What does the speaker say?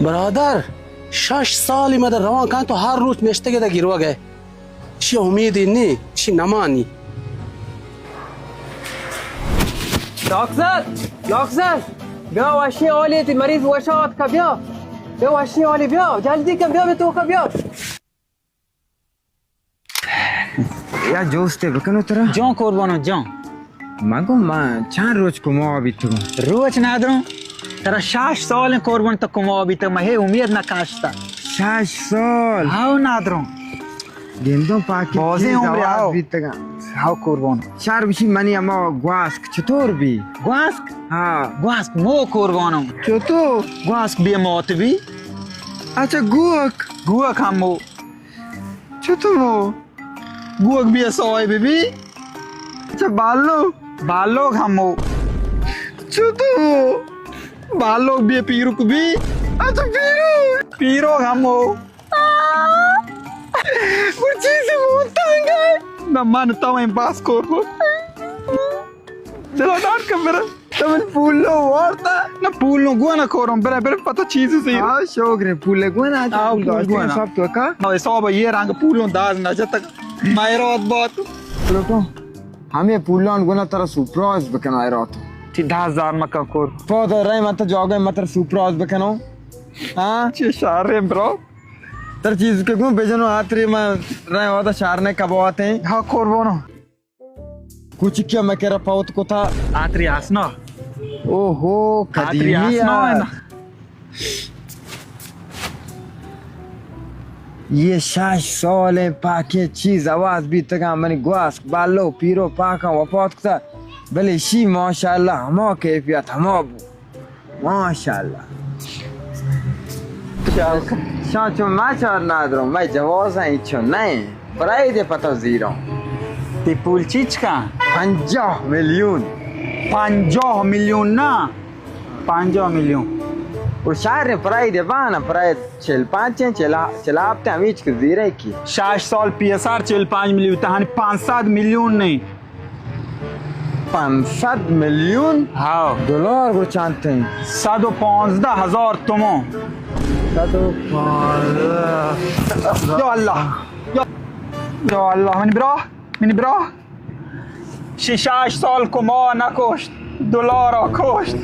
برادر، شش سالی ما در روان کن، تو ہر روچ نشتگے در گروگے. چی امیدی نی، چی نمانی. ڈاکٹر، ڈاکٹر، بیا وشی حالی، تی مریض وشا آتکا، بیا. بیا وشی حالی، بیا، جلدی کن، بیا بے توکا بیا. یا جوستے بکنو ترا؟ جان قربانو جان. مگو ما چند روچ کما بیتگوں. روچ ندروں. ترا شش سال قربان تو کما بیتگ، ما ہے امید نہ کاشتا. شش سال؟ ہاو ندروں. گندوں پاکی بازیں چیز عمر آواز ہاو. بیتگاں. ہاو قربان. شر بشی منی اما گواسک چطور بی؟ گواسک؟ ہاں. گواسک مو قربانوں. چطور؟ گواسک بے موت بی. اچھا گوک؟ گوک ہم مو. چطور مو؟ گوک بے سوائے بی بی. اچھا بالو؟ بالوک ہم مو. چطور مو؟ بالوک بے پیروک بی. اچھا پیروک؟ پیروک ہم مو. گڑا چیزے موت تنگ ء. نہ من تو ایں باز کور بو. چلو ڈاٹ کن برا. تو من پولو وارتا. نہ پولو گو نہ کورم، برا برا پتہ چیزے سی. ہاں شوگرے پولے گو نہ. ہاں، پول گو نہ. سب تو کا. نہ حساب یہ رنگ پولو داز نہ جتک. میرات بات. لوٹو. ہمے پولان گو نہ ترا سرپرائز بکنو ایرات. تی دہ ہزار مکن کور. پادا رای مت جاگہ مت سرپرائز بکنو. ہاں؟ چی شاریں برو؟ تر چیز کہ گوں بجنو آتری ما رای وادا شارنے کبواتیں. ہاں قربانو. کچھ کیا میں کرا پوت کو تھا. آتری آسنا. اوہو، آتری قدیمی آسنا ہے یار. نا. یہ شش سال پاکیں چیز آواز بیتگاں، منی گواسک بالو پیرو پاکاں وفات کتا، بلے شی ماشاءاللہ ہما کیفیت ہما بو. ماشاءاللہ. شاہ چون ما چار نادروں، میں جوازاں ہچو نئے. پرائے دے پتہ زیروں. تی پول چیچکا؟ پنجاہ میلیون. پنجاہ میلیون نا؟ پنجاہ میلیون. و شہر پرائے دے بانا، پرائے چل پانچ ہیں، چل، چل ہفت ہیں، ہمیچ کہ زیرے کی. شش سال پیسر چل پانچ میلیون، تہانی پانچ سد میلیون نہیں. پانچ سد میلیون؟ ہاں. دلار گڑا چانت ہیں؟ صد و پانزدہ ہزار تومن. صد و پانزدہ. یا اللہ، یا، یا اللہ، منی برا، منی برا. شی شش سال کما نکشت، دلار کشت.